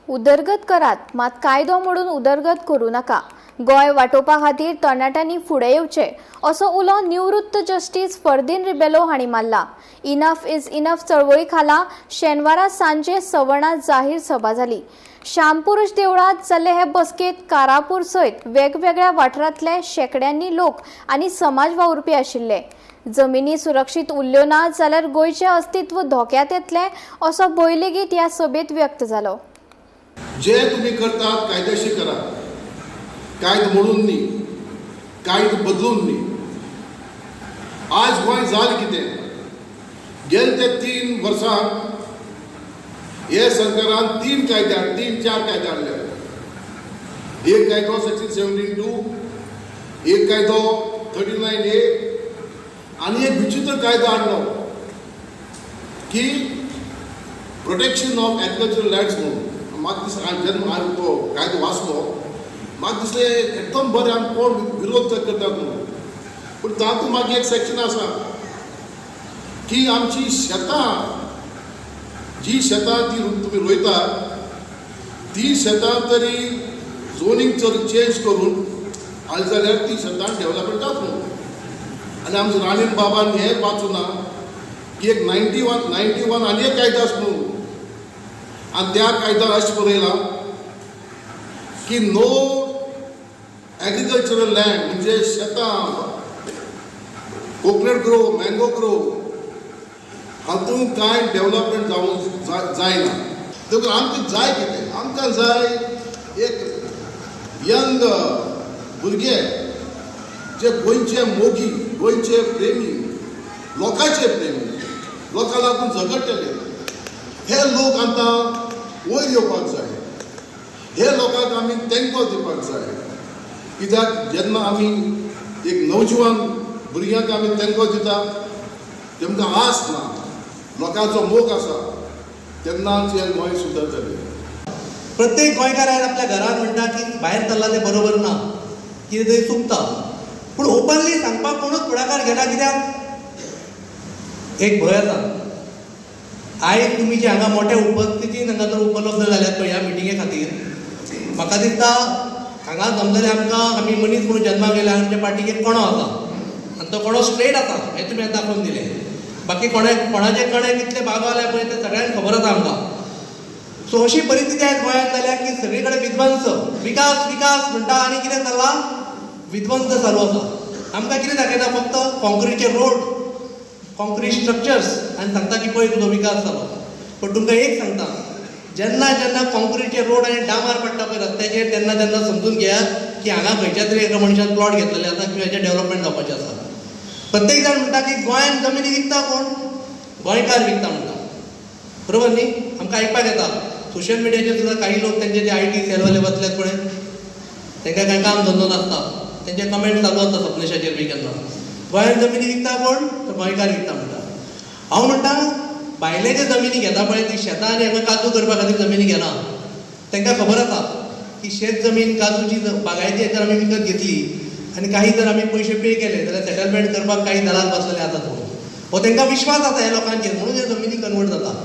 उदरगत करात, मात कायदो मोडून उदरगत करूं नाका. गोंय वाटोवपा खातीर तरणाट्यांनी फुडें येवचें, असो उलो निवृत्त जस्टीस फर्दीन रिबेलो हांणी मारला. इनफ is enough चळवळी खाला शेनवारा सांजे सवर्णा जाहीर सभा जाली. श्यामपुरुष देवळात जाल्ले हे बसकेत कारापूर सयत वेगवेगळ्या वाठारांतले शेंकड्यांनी लोक आनी समाज वावुरपी आशिल्ले. जमिनी सुरक्षीत उरल्यो ना जाल्यार गोंयचें अस्तित्व धोक्यांत येतलें, असो भंय लेगीत ह्या सभेत व्यक्त जालो. जे तुम्ही करतात कायदेशीर करा, कायदो मोडून न्ही, कायदो बदलून न्ही. आज गोंय जालें कितें? गेले ते 3 वर्सां हे सरकारान तीन कायदे, तीन चार कायदे हाडले. एक कायदो सेक्शन 72, एक कायदो 39ए आनी एक विचित्र कायदो हाडलो की प्रोटेक्शन ऑफ एग्रीकल्चरल लँड्स म्हणून. म्हाका दिसता, जेन्ना हांवें तो कायदो वाचलो, म्हाका दिसलें एकदम बरें, आमी कोण विरोध करतात म्हणून. पूण तातूंत मागीर एक सेक्शन आसा की आमची शेतां, जी शेतां ती तुमी रोयता, ती शेतां तरी झोनींग जर चेंज करून हाडली जाल्यार ती शेतां डेवलपमेंट जाता म्हणून. आनी आमच्या राणीन बाबान हें वाचूं ना की एक 91 आनी एक कायदो आसा म्हणून. आनी त्या कायद्यान अशें बरयलां की नो एग्रीकल्चरल लँड, म्हणजे शेतां, कोकोनट ग्रोव, मँगो ग्रोव हातूंत कांय डेवलपमेंट जावंक जायना. देखून आमकां जाय कितें? आमकां जाय एक यंग भुरगे, जे गोंयचे मोगी, गोंयचे प्रेमी, लोकांचे प्रेमी, लोकां लागून झगडटले. हे लोक आतां वयर येवपाक जाय. हे लोकांक आमी तेंको दिवपाक जाय, कित्याक जेन्ना आमी एक नवजुवान भुरग्यांक आमी तेंको दिता, तेमकां आस ना, लोकांचो मोग आसा, तेन्नाच हें गोंय सुदरतलें. प्रत्येक गोंयकार आयज आपल्या घरात म्हणटा की भायर चल्ला तें बरोबर ना, कितें तरी चुकता. पूण ओपनली सांगपाक कोणूच फुडाकार घेना, कित्याक एक भंय आसा. आयज तुमी जे हांगा मोठ्या उपस्थितीन हांगा जर उपलब्ध जाल्यात पळय ह्या मिटिंगे खातीर, म्हाका दिसता हांगा समजलें आमकां, आमी मनीस म्हणून जन्माक येयल्या, आमच्या पाटीक एक कणो आसा आनी तो कणो स्ट्रेट आसा हें तुमी आतां दाखोवन दिलें. बाकी कोणा कोणाचे कणे कितले बागवले पळय ते सगळ्यांक खबर आसा आमकां. सो अशी परिस्थिती आयज गोंयांत जाल्या की सगळी कडेन विध्वंस. विकास विकास म्हणटा आनी कितें चल्लां? विध्वंस चालू आसा. आमकां कितें दाखयता? फक्त कॉन्क्रिटचे रोड, कॉन्क्रीट स्ट्रक्चर्स आनी सांगता की पळय, तुजो विकास जालो. पण तुमकां एक सांगता, जेन्ना जेन्ना कॉन्क्रिटचे रोड आनी डांबर पडटा पळय रस्त्याचेर, तेन्ना तेन्ना समजून घेयात की हांगा खंयच्या तरी एका मनशान प्लॉट घेतलेले आसा किंवा हेचें डेव्हलपमेंट जावपाचें आसा. प्रत्येक जाण म्हणटा की गोंयांत जमिनी विकता कोण? गोंयकार विकता म्हणटा, बरोबर न्ही? आमकां आयकपाक येता सोशल मिडियाचेर सुद्दां काही लोक, तेंचे ते IT सेलवाले बसल्यात पळय, तांकां कांय काम धंदो नासता, तेंचे कमेंट चालू आसता सपनेशाचेर बी केन्ना. गोंयांत जमिनी विकता कोण? तर गोंयकार विकता म्हणटा. हांव म्हणटा, भायले जे जमिनी घेता पळय, ती शेतां आनी हांगा काजू करपा खातीर जमिनी घेना. तांकां खबर आसा की शेत जमीन, काजूची बागायती जर आमी विकत घेतली आनी काही जर आमी पयशे पे केले जाल्यार सेटलमेंट करपाक काही दलाल बसलेले आसात म्हणून. हो तांकां विश्वास आसा ह्या लोकांचेर, म्हणून ह्यो जमिनी कन्वर्ट जाता.